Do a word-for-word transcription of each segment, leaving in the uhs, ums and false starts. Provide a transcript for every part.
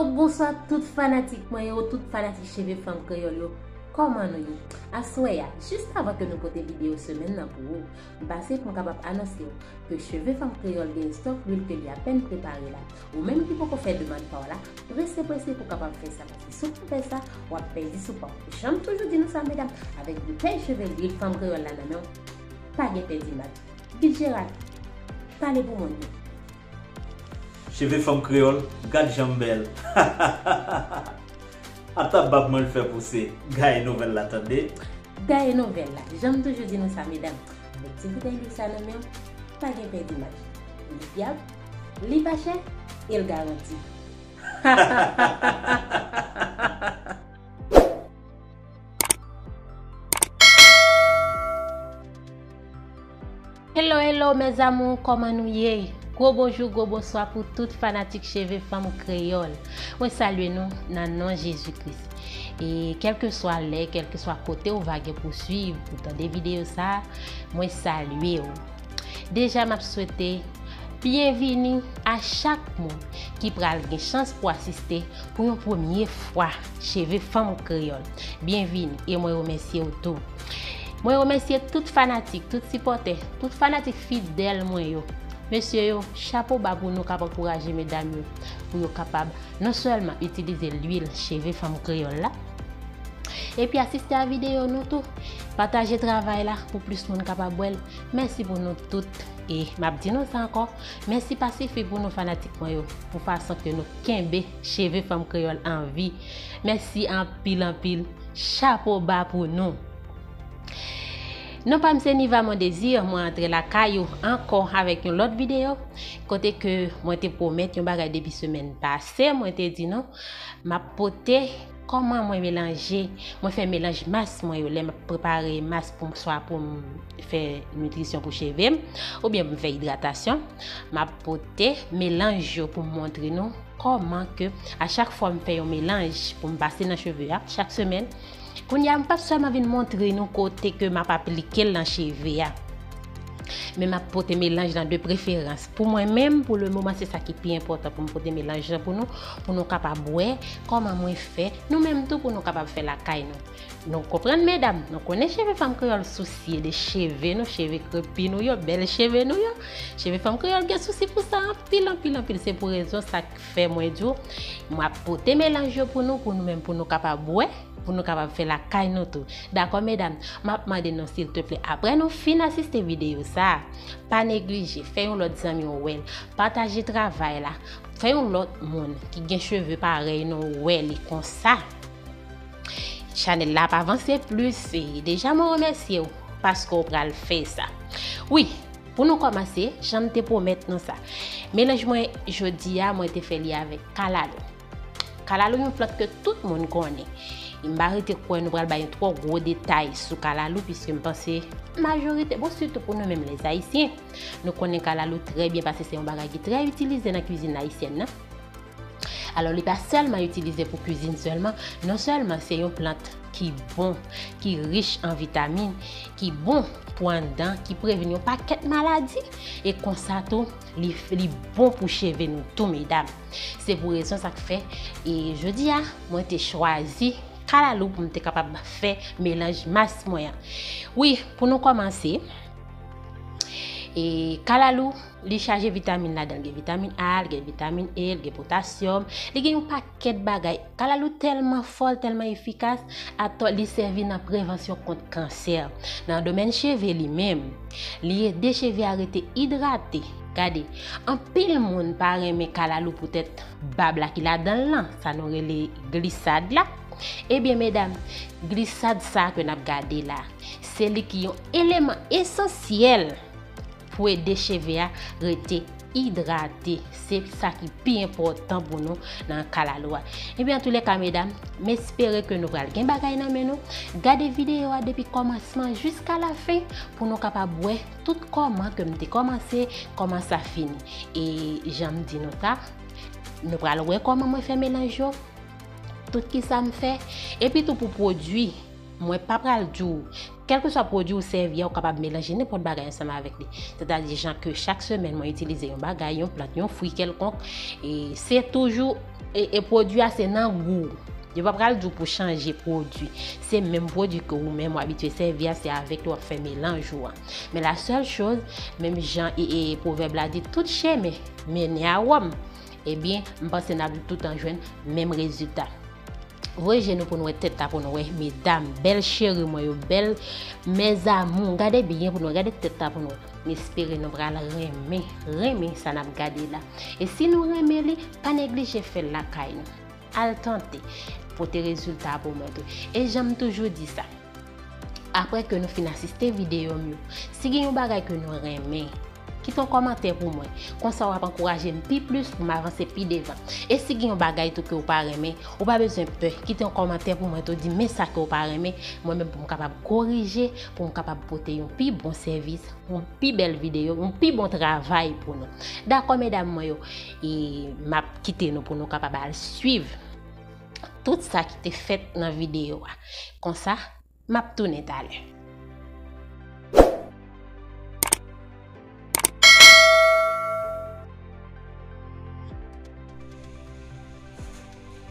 Bonswa tout fanatik mwen yo, tout fanatik Cheve Fanm Kreyòl yo. Kòman nou ye? Aswè a, jis avan ke nou pote videyo semèn nan pou ou, m pase pou m kapab anonse w ke Cheve Fanm Kreyòl gen stòk lwil ke li apèn prepare la. Ou menm ki poko fè demann pa w la, prese prese pou w kapab fè sa, paske si w pa fè sa, w ap pèdi sou pa w. Jan m toujou di nou sa, medam, avèk boutèy cheve lwil Fanm Kreyòl la nan men w, pa gen pèdi match. Fitzgerald, pale pou moun yo. Cheve fanm kreyòl, gad jan m bèl. Ata bab mwen l fè pouse. Gaye nouvèl la tande. Gaye nouvèl la. Jan m toujou di nou sa, medam, avèk ti boutèy lwil sa nan men w, pa gen pèdi match. Li fyab, li pa chè, e l garanti. Hello, hello, mes amours, kòman nou ye? Gwo bonjou, gwo bonswa pou tout fanatik Cheve Fanm Kreyòl. Mwen salye nou nan non Jezi Kris. E kèlkeswa lè, kèlkeswa kote ou va gen pou swiv, pou tande videyo sa, mwen salye w. Deja m ap swete byenvini a chak moun ki pral gen chans pou asiste pou yon premye fwa Cheve Fanm Kreyòl. Byenvini e mwen remèsye w tou. Mwen remèsye tout fanatik, tout sipòtè, tout fanatik fidèl mwen yo. Mesye yo, chapo ba pou nou k ap ankouraje medam yo pou yo kapab non sèlman itilize lwil Cheve Fanm Kreyòl la, epi asiste a videyo nou tou. Pataje travay la pou plis moun kapab wè l. Mèsi pou nou tout. E m ap di nou sa ankò, mèsi pa sifi pou nou fanatik mwen yo, pou fason ke nou kenbe Cheve Fanm Kreyòl an vi. Mèsi anpil anpil. Chapo ba pou nou. Non pa m se Niva Mon Désir, mwen antre lakay ou ankò avèk yon lòt videyo, kote ke mwen te pwomèt yon bagay depi semèn pase, mwen te di nou, m ap pote kòman mwen melanje, mwen fè melanj mas mwen yo lè m ap prepare mas pou m, swa pou m fè nitrisyon pou cheve m, oubyen pou m fè idratasyon, m ap pote melanj yo pou m montre nou kòman ke a chak fwa m fè yon melanj pou m pase nan cheve a chak semèn, kounye a m p ap sèlman vin montre nou kote ke m ap aplike l nan cheve a, men m ap pote melanj lan de preferans. Pou mwen menm, pou le moman, se sa ki pi enpòtan pou m pote melanj lan pou nou, pou nou kapab wè kòman mwen fè, nou menm tou pou nou kapab fè lakay nou. Nou konprann medam, nou konnen Cheve Fanm Kreyòl sousye de cheve nou, cheve krepi nou yo, bèl cheve nou yo. Cheve Fanm Kreyòl gen sousi pou sa anpil, anpil, anpil. Se pou rezon sa k fè mwen di w, m ap pote melanj yo pou nou, pou nou menm, pou nou kapab wè, pou nou kapab fè lakay nou tou. Dakò medam? M ap mande nou silteple, apre nou fin asiste videyo sa, pa neglije fè yon lòt zanmi w wè l, pataje travay la, fè yon lòt moun ki gen cheve parèy nou wè li konsa. Chanèl la ap avanse plis, e deja mwen remèsye w paske w pral fè sa. Wi, pou nou kòmanse, jan m te pwomèt nou sa, melanj mwen jodi a, mwen te fè li avèk kalalou. Kalalou yon plant ke tout moun konnen. M pa rete kwè nou pral bay yon twò gwo detay sou kalalou, piske m panse majorite, bon, sitou pou nou menm lèzayisyen, nou konnen kalalou trè byen paske se yon bagay ki trè itilize nan kwizin ayisyèn nan. Alò, li pa sèlman itilize pou kwizin sèlman, non sèlman se yon plant ki bon, ki rich an vitamin, ki bon pou anndan, ki prevni yon pakèt maladi, e konsa tou, li, li bon pou cheve nou tou, medam. Se pou rezon sa k fè, e jodi a, mwen te chwazi kalalou pou m te kapab fè melanj mas mwen an. Wi, pou nou kòmanse, e kalalou, li chaje vitamin ladan l. Gen vitamin A, l gen vitamin E, l gen potasyòm, li gen yon pakèt bagay. Kalalou tèlman fò, l tèlman efikas, atò li sèvi nan prevansyon kont kansè. Nan domèn cheve li menm, li ede cheve a rete idrate. Gade, anpil moun pa renmen kalalou poutèt bab la ki ladan l lan, sa nou rele glisad la. Ebyen medam, glisad sa ke n ap gade la, se li ki yon eleman esansyèl pou ede cheve a rete idrate. Se sa ki pi enpòtan pou nou nan kalalou a. Ebyen, antoulèka, medam, m espere ke nou pral gen bagay nan men nou. Gade videyo a depi kòmansman jiska lafen pou nou kapab wè tout kòman ke m te kòmanse, kòman sa fini. E jan m di nou sa, nou pral wè kòman mwen fè melanj yo, tout kisa m fè, epi tou pou pwodui Mwen pa pral di w, kèlkeswa pwodui ou sèvi a, ou kapab melanje nenpòt bagay ansanm avèk li. Sètadi, jan ke chak semèn mwen itilize yon bagay, yon plant, yon fwi kèlkonk, e se toujou, e, e pwodui a se nan gou w. Yo pa pral di w pou chanje pwodui. Se menm pwodui ke ou menm w abitye sèvi a, se avèk li w ap fè melanj ou an. Men la sèl choz, menm jan e, e pwovèb la di, tout chemen mennen a Wòm. Ebyen, m panse n ap toutan jwenn menm rezilta. Voye je nou pou nou wè tèt la, pou nou wè, medam, bèl cheri mwen yo, bèl mes amours. Gade byen pou nou wè, gade tèt la pou nou wè. M espere nou pral renmen, renmen sa n ap gade la. E si nou renmen li, pa neglije fè l lakay nou. Al tante, pote rezilta pou mwen tou. E jan m toujou di sa, apre ke nou fin asiste videyo m yo, si gen yon bagay ke nou renmen, kite yon kòmantè pou mwen. Konsa w ap ankouraje m pi plis pou m avanse pi devan. E si gen yon bagay tou ke w pa renmen, ou pa bezwen pè. Kite yon kòmantè pou mwen tou, di men sa ke w pa renmen, mwen menm pou m kapab korije, pou m kapab pote yon pi bon sèvis, yon pi bèl videyo, yon pi bon travay pou nou. Dakò, medam mwen yo, e m ap kite nou pou nou kapab al swiv tout sa ki te fèt nan videyo a. Konsa, m ap tounen talè.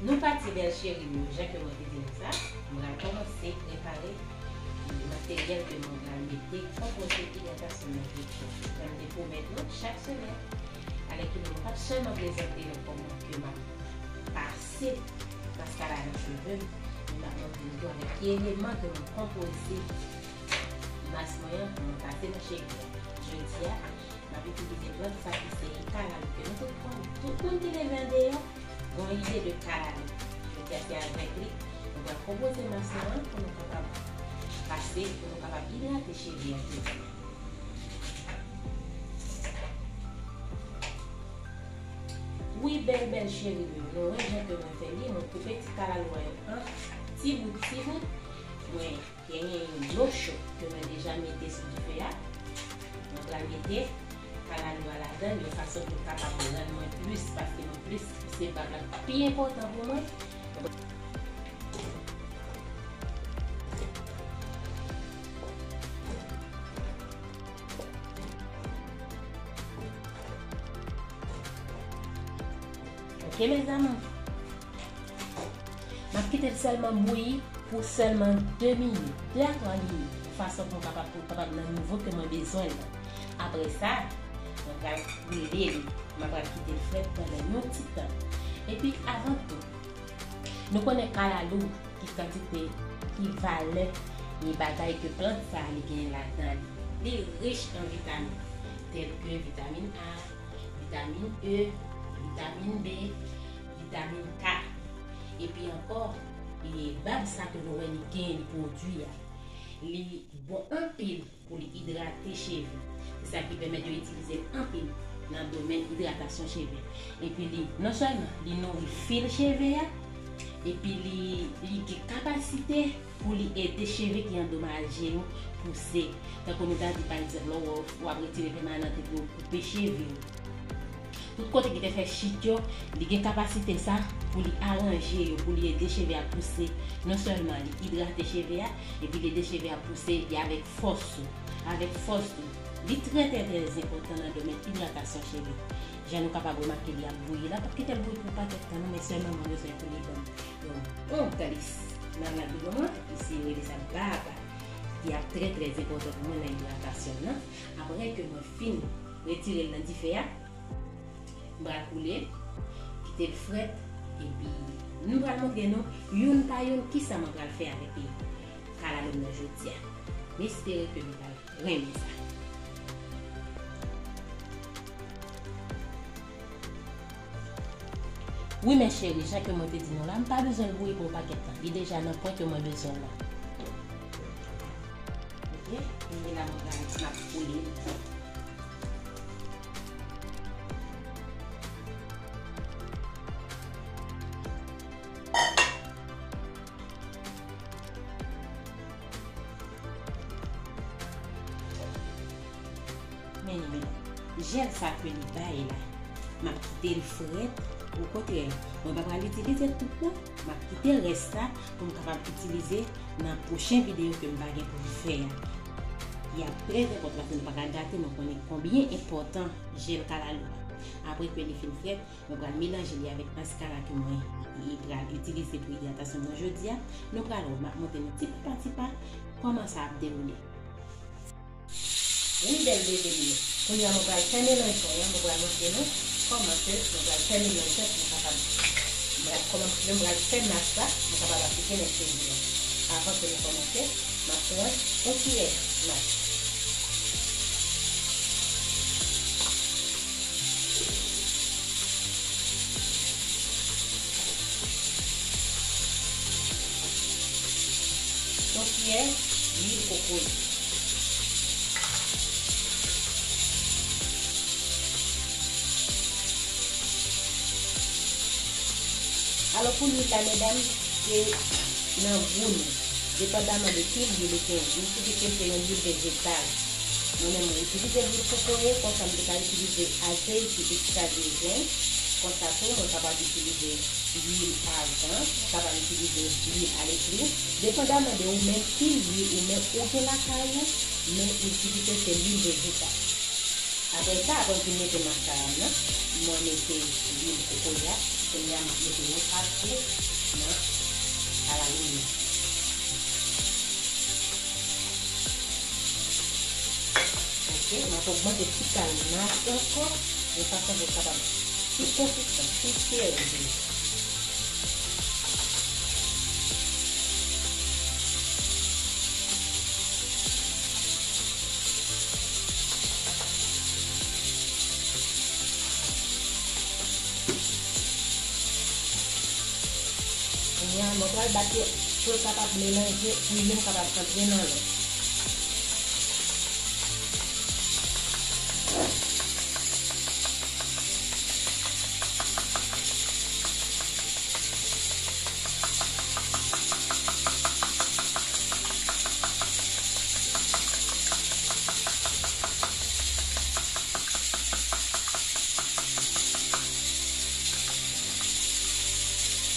Nou pati, bèl cheri m yo, jan ke mwen te di nou sa. M pral kòmanse prepare materyèl ke mwen pral mete konpoze idratasyon nan je m. Jan m te pwomèt nou, chak semèn, alèkile, mwen p ap sèlman prezante nou kòman ke m ap pase maskara nan cheve m, men m ap montre nou tou avèk ki eleman ke mwen konpoze mas mwen an pou mwen pase nan cheve a. Jodi a, m ap itilize plant sa ki se kalalou ke nou tout konn. Tout moun ki leve andeyò, gon ide de kalalou. Jodi a se avèk li nou pral konpoze mas nou an pou nou kapab pase, pou nou kapab idrate cheve a jodi a. Wi, bèl, bèl cheri m yo, nou wè jan ke mwen fè li, mwen koupe ti kalalou an yo an ti bout, ti bout. Mwen genyen yon dlo cho ke mwen deja mete sou dife a. Mwen pral mete kalalou a ladan l yon fason pou l kapab rann mwen plis, paske mwen plis pouse bab la pi enpòtan pou mwen. Ok, mes amours. M ap kite l sèlman bouyi pou sèlman de minit, de a twa minit, fason pou m kapab, pou l kapab nan nivo ke mwen bezwen l lan. Apre sa, mwen pral koule li. Mwen pral kite l frèt pandan yon ti tan. Epi, avan tou, nou konnen kalalou, ki kantite, ki valè e bagay ke plant sa a li genyen ladan li. Li rich an vitamin, tèlke vitamin A, vitamin E, vitamin B, vitamin K. Epi ankò, e bab sa ke nou wè li genyen, li pwodui a, li bon anpil pou li idrate cheve. Se sa ki pèmèt yo itilize l anpil nan domèn idratasyon cheve. Epi li, non sèlman li nouri fil cheve a, epi li, li gen kapasite pou li ede cheve ki andomaje yo pouse. Tankou nou ta di, pa egzanp, lè w, w ap retire pèmanan epi w koupe cheve w. Tout kote ki te fè chit yo, li gen kapasite sa pou li aranje yo, pou li ede cheve a pouse. Non sèlman li idrate cheve a, epi li ede cheve a pouse, epi avèk fòs tou. Avèk fòs tou. Li trè, trè, trè enpòtan nan domèn idratasyon cheve. Jan nou kapab remake, li ap bouyi la, p ap kite l bouyi pou yon pakèt tan non, men sèlman mwen bezwen pou li ban m yon bon glis nan lagidon an, isi yo rele sa baba, ki ap trè, trè enpòtan pou mwen nan idratasyon m nan. Apre ke mwen fin retire l nan dife a, m pral koule l, kite l frèt, epi nou pral montre nou youn pa youn kisa mwen pral fè avèk kalalou m nan jodi a. M espere ke nou pral renmen sa. Wi, mes chéris, jan ke mwen te di nou la, m pa bezwen l bouyi pou yon pakèt tan. Li deja nan pwen ke mwen bezwen l lan. Ok, kounye la mwen pral, m ap koule l. Men li, men jèl sa ke li bay la, m ap kite l frèt, Okontrè, mwen pa pral itilize tout non, m ap kite rès la pou m kapab itilize nan pwochen videyo ke m pa gen pou m fè a. Li ap trè enpòtan paske nou pa ka gate, nou konnen konbyen enpòtan jèl kalalou a. Apre ke li fin frèt, mwen pral melanje li avèk maskara ke mwen pral itilize pou idratasyon mwen jodi a. Nou pral wè, m ap montre nou ti pa pa ti pa kòman sa ap dewoule. Wi, bèl bebe m yo. Kounye a, mwen pral fè melanj mwen an, mwen pral montre nou kòman ke mwen pral fè melanj la pou nou kapab, mwen pral kòmanse, mwen pral fè mas la, mwen kapab aplike nan cheve a. Avan ke nou kòmanse, m ap pran yon kiyè mas. Yon kiyè lwil kokoye. Alò, pou lwil la, medam, se nan gou nou. Depandaman de ki lwil ou gen, li sifizan ke se yon lwil vejetal. Mwen menm, mwen itilize lwil kokoye, konsa m te ka itilize azèy ki ekstra vèjen. Konsa tou, mwen kapab itilize lwil arzan, ou kapab itilize lwil alekri, depandaman de ou menm ki lwil ou menm ou gen lakay ou, men itilize se lwil vejetal. Apre sa, apre m fin mete maskara m nan, mwen mete lwil kokoye a, kounye a m ap mete yon pakou nan kalalou m nan. Ok, m ap ogmante ti kal mas ankò, yon fason pou l kapab pi konsistan, pi sere. Kounye a, mwen pral bat yo pou l kapab melanje, pou youn kapab antre nan lòt.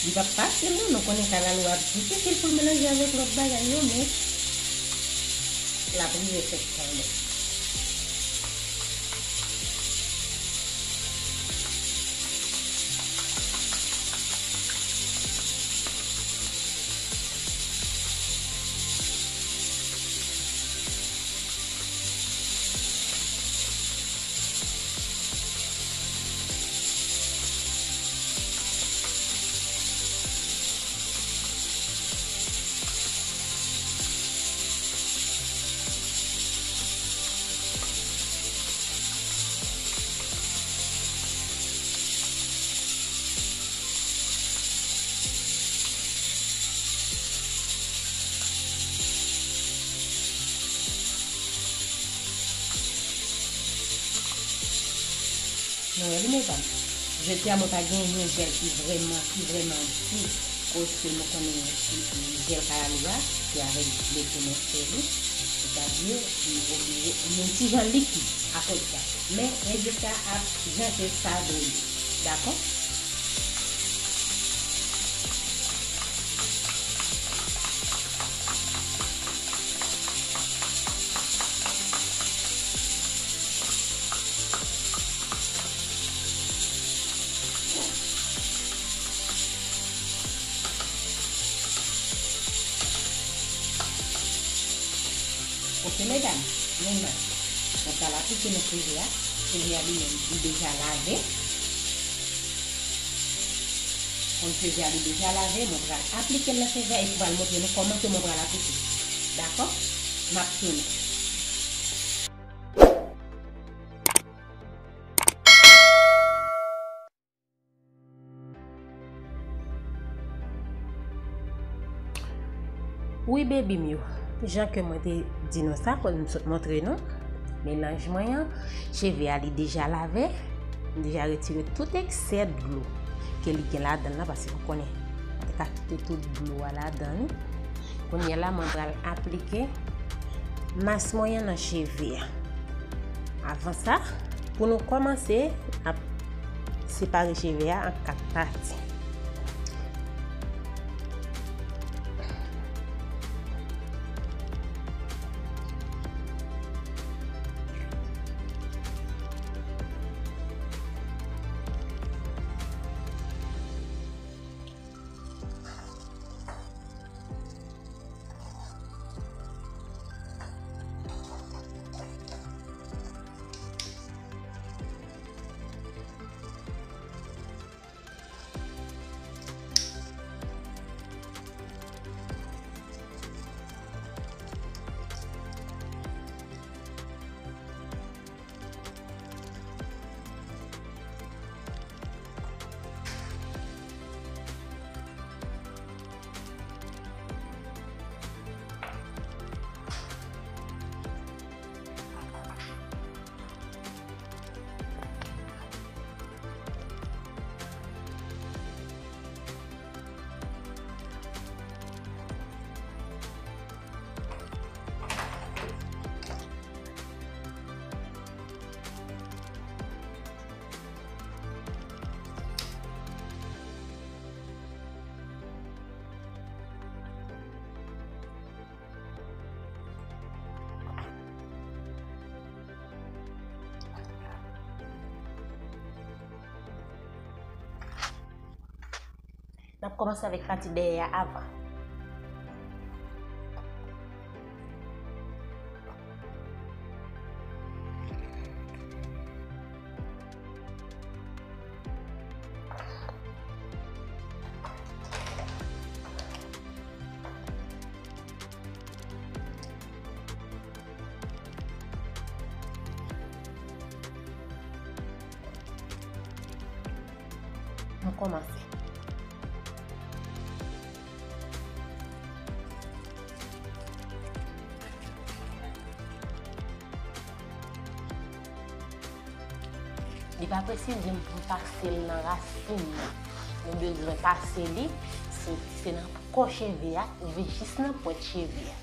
Li p ap fasil non, nou konnen kalalou a difisil pou l melanje avèk lòt bagay yo, men l ap rive fèt kanmenm. Nou wè li, medam. Jodi a, mwen pa gen yon jèl ki vrèman, ki vrèman di, kote nou konnen jèl kalalou a, se avèk dlo tou mwen fè li. Sètadi, li oblije, li yon ti jan likid akoz sa. Men, rezilta a ap jan ke sa dwe ye. Dakò? Ok, medam, nou nan. Mwen pral aplike nan cheve a. Cheve a li menm, li deja lave. Kòm cheve a li deja lave, mwen pral aplike l nan cheve a epi m pral montre nou kòman ke mwen pral aplike. Dakò? M ap tounen. Wi, baby m yo, jan ke mwen te di nou sa, kon m sot montre nou, melanj mwen an, cheve a li deja lave, m deja retire tout eksè dlo ke li gen ladan l la, paske ou konnen, mwen te ka kite tout dlo a ladan li. Kounye a la, mwen pral aplike mas mwen an nan cheve a. Avan sa, pou nou kòmanse ap Separe cheve a an kat pati. N ap kòmanse avèk pati dèyè a avan. Nou kòmanse. Li pa presize m pou m pase l nan rasin nan. Nou bezwen pase li, soti se nan kò cheve a, rive jis nan pwent cheve a.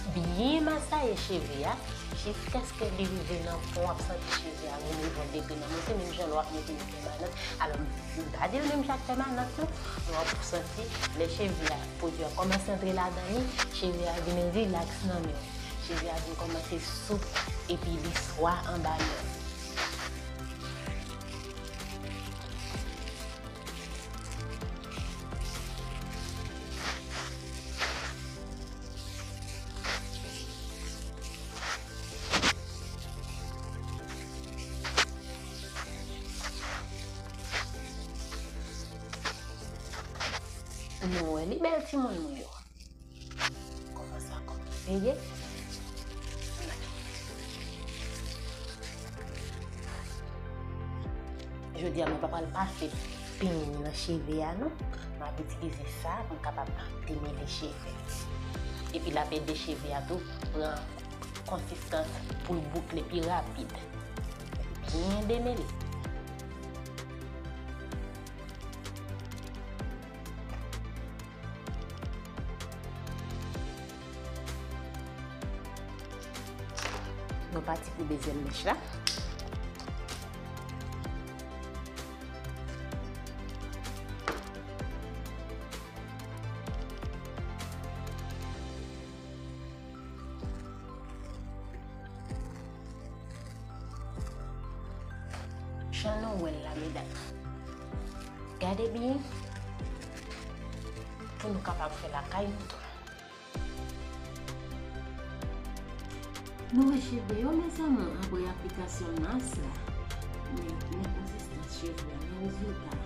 Byen masaye cheve a, jiskaske li rive nan pwen w ap santi cheve a vin rive depi nan monte, menm jan lè w ap mete yon pèmanant. Alò, m pa di l menm jan ak pèmanant non, men w ap santi lè cheve a, pwodui a kòmanse antre ladan li, cheve a vin rilaks nan men w. Cheve a vin kòmanse soup epi li swa anba men w. Nou wè li bèl timoun mwen yo. Kòman sa kòmanse ye? Jodi a, mwen pa pral pase peny nan cheve a, non. M ap itilize sa pou m kapab demele cheve. Epi l ap ede cheve a tou pran konsistans pou l boukle pi rapid. Byen demele. Nou pati pou dezyèm mèch la. Jan nou wè l la, medam. Gade byen pou nou kapab fè lakay nou tou. Nou wè cheve yo, mezanmi, apre aplikasyon mas la. Men, men konsistans cheve a, men rezilta a.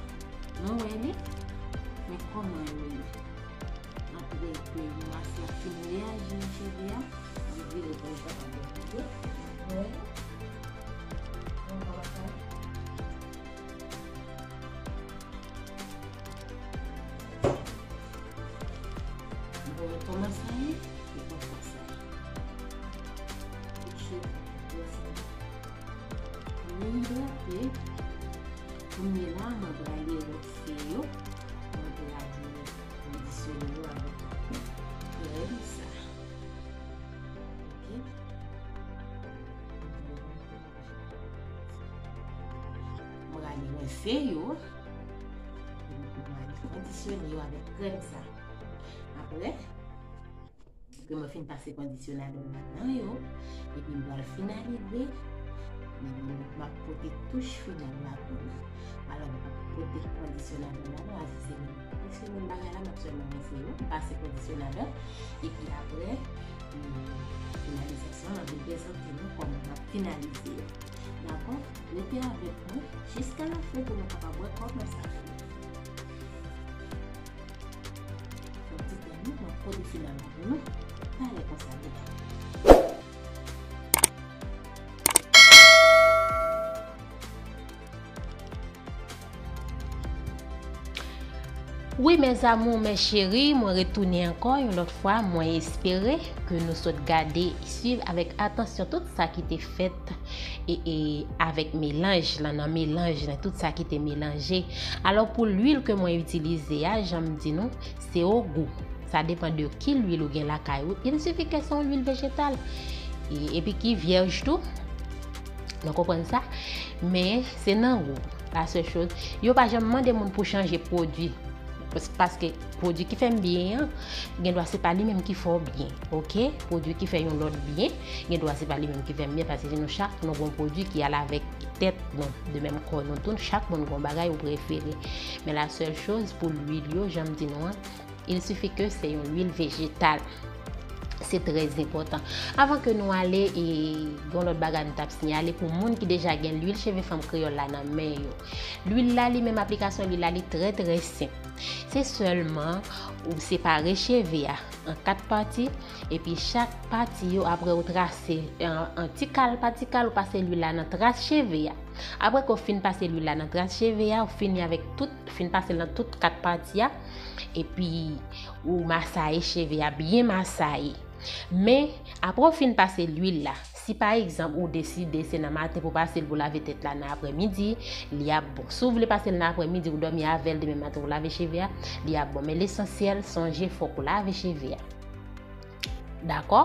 Nou wè li? Men kòman l ye? Apre ke mas la fin reyaji nan cheve a, li vire pou l kapab byen fouye. Nou wè li? Nou wè kòman sa ye? Kòman sa ye? E konsa sa ye. Tout cheve byen sanble. Mwen idrate. Kounye la, mwen prale rense yo. Mwen prale kondisyone yo avèk krèm sa. Ok? Mwen prale rense yo. Epi mwen prale kondisyone yo avèk krèm sa. Apre, ke mwen fin pase kondisyonadè m ladan yo, epi m pral finalize, m ap pote touch final la pou nou. Alò, m ap pote kondisyonadè m ladan, a se se menm, se menm bagay la, m ap sèlman rense yo, m pase kondisyonadè, epi apre, m, finalizasyon, m ap vin prezante nou kòman m ap finalize yo. Dakò? Rete avèk mwen jiska lafen pou nou kapab wè kòman sa fini. Yon ti tan nou pran kote final la pou nou. Pale konsa, medam. Wi, mes amours, mes chéris, mwen retounen ankò yon lòt fwa. Mwen espere ke nou sot gade, swiv avèk atansyon tout sa ki te fèt e, e avèk melanj lan, nan melanj lan, tout sa ki te melanje. Alò, pou lwil ke mwen itilize a, jan m di nou, se o gou. Sa depann de ki lwil ou gen lakay ou. Il sifi ke se yon lwil vejetal. E, epi ki vyèj tou. Nou konprann sa? Men, se nan gou. La sèl choz, yo pa janm mande moun pou chanje pwodui. Pas-, paske pwodui ki fè m byen an, gen dwa se pa li menm ki fè w byen. Ok? Pwodui ki fè yon lòt byen, gen dwa se pa li menm ki fè m byen, paske nou chak nou gon pwodui ki al avèk tèt nou, de menm kò nou tou, chak moun gon bagay ou prefere. Men la sèl choz pou lwil yo, jan m di nou an, il sifi ke se yon lwil vejetal. Se trè enpòtan. Avan ke nou ale, e, gon lòt bagay m t ap siyale pou moun ki deja gen lwil cheve fanm kreyòl la nan men yo. Lwil la, li menm, aplikasyon lwil la, li trè, trè senp. Se sèlman ou separe cheve a an kat pati, epi chak pati yo, apre ou trase an, an ti kal pa ti kal, ou pase lwil la nan tras cheve a. Apre ke w fin pase lwil la nan tras cheve a, ou fini avèk tout, fin pase l nan tout kat pati a, epi ou masaye cheve a, byen masaye. Men, apre w fin pase lwil la, si pa egzanp ou deside se nan maten pou w pase l pou lave tèt la nan aprèmidi, li ap bon. Si w vle pase l nan aprèmidi, ou dòmi avè l demen maten ou lave cheve a, li ap bon. Men lesansyèl, sonje fòk ou lave cheve a. Dakò?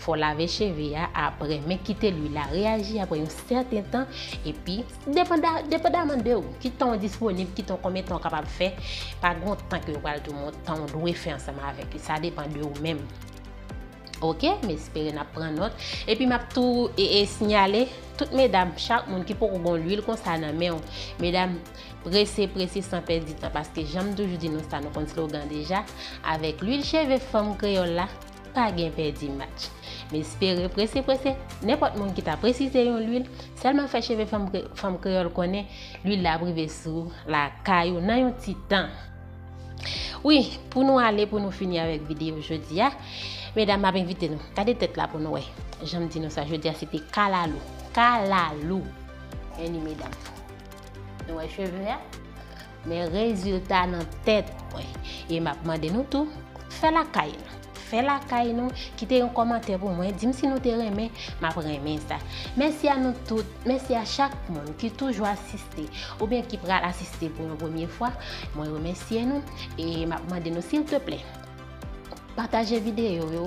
Fò w lave cheve a apre, men kite lwil la reyaji apre yon sèten tan, epi depanda-, depandaman de ou, ki tan w disponib, ki tan, konbyen tan w kapab fè, pa gon tan ke yo pral di w, yon tan w dwe fè ansanm avèk li, sa depann de ou menm. Ok, m espere n ap pran nòt. Epi m ap tou, e, e, siyale tout medam, chak moun ki poko gon lwil konsa nan men w. Medam, prese, prese, san pèdi tan, paske jan m toujou di nou sa, nou konn slogan deja, avèk lwil cheve fanm kreyòl la, pa gen pèdi match. M espere, prese, prese, nenpòt moun ki ta presize yon lwil, sèlman fè cheve fanm kre-, fanm kreyòl konnen lwil la ap rive sou lakay ou nan yon ti tan. Wi, pou nou ale, pou nou fini avèk videyo jodi a, medam, m ap envite nou. Gade tèt la pou nou wè. Jan m di nou sa, jodi a, se te kalalou. Kalalou. Men li, medam. Nou wè cheve a? Men rezilta nan tèt mwen. E m ap mande nou tou, fè lakay nou. Fè lakay nou, kite yon kòmantè pou mwen, di m si nou te renmen, m ap renmen sa. Mèsi a nou tout, mèsi a chak moun ki toujou asiste oubyen ki pral asiste pou yon premye fwa. Mwen remèsye nou e m ap mande nou, silteplè, pataje videyo yo,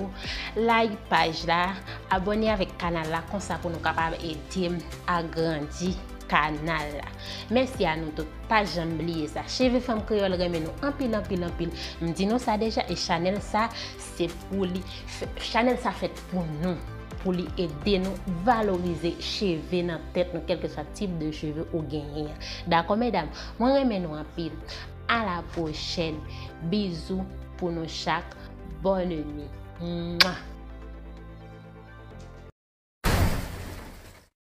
like paj la, abòne avèk kanal la, konsa pou nou kapab ede m agrandi kanal la. Mèsi a nou tout. Pa janm bliye sa. Cheve Fanm Kreyòl renmen nou anpil, anpil, anpil. M di nou sa deja, e chanèl sa, se pou li fè, chanèl sa fèt pou nou, pou li ede nou valorize cheve nan tèt nou, kèlkeswa tip de cheve ou genyen an. Dakò, medam? Mwen renmen nou anpil. A la pwochèn. Bizou pou nou chak. Bòn nuit. Mwa.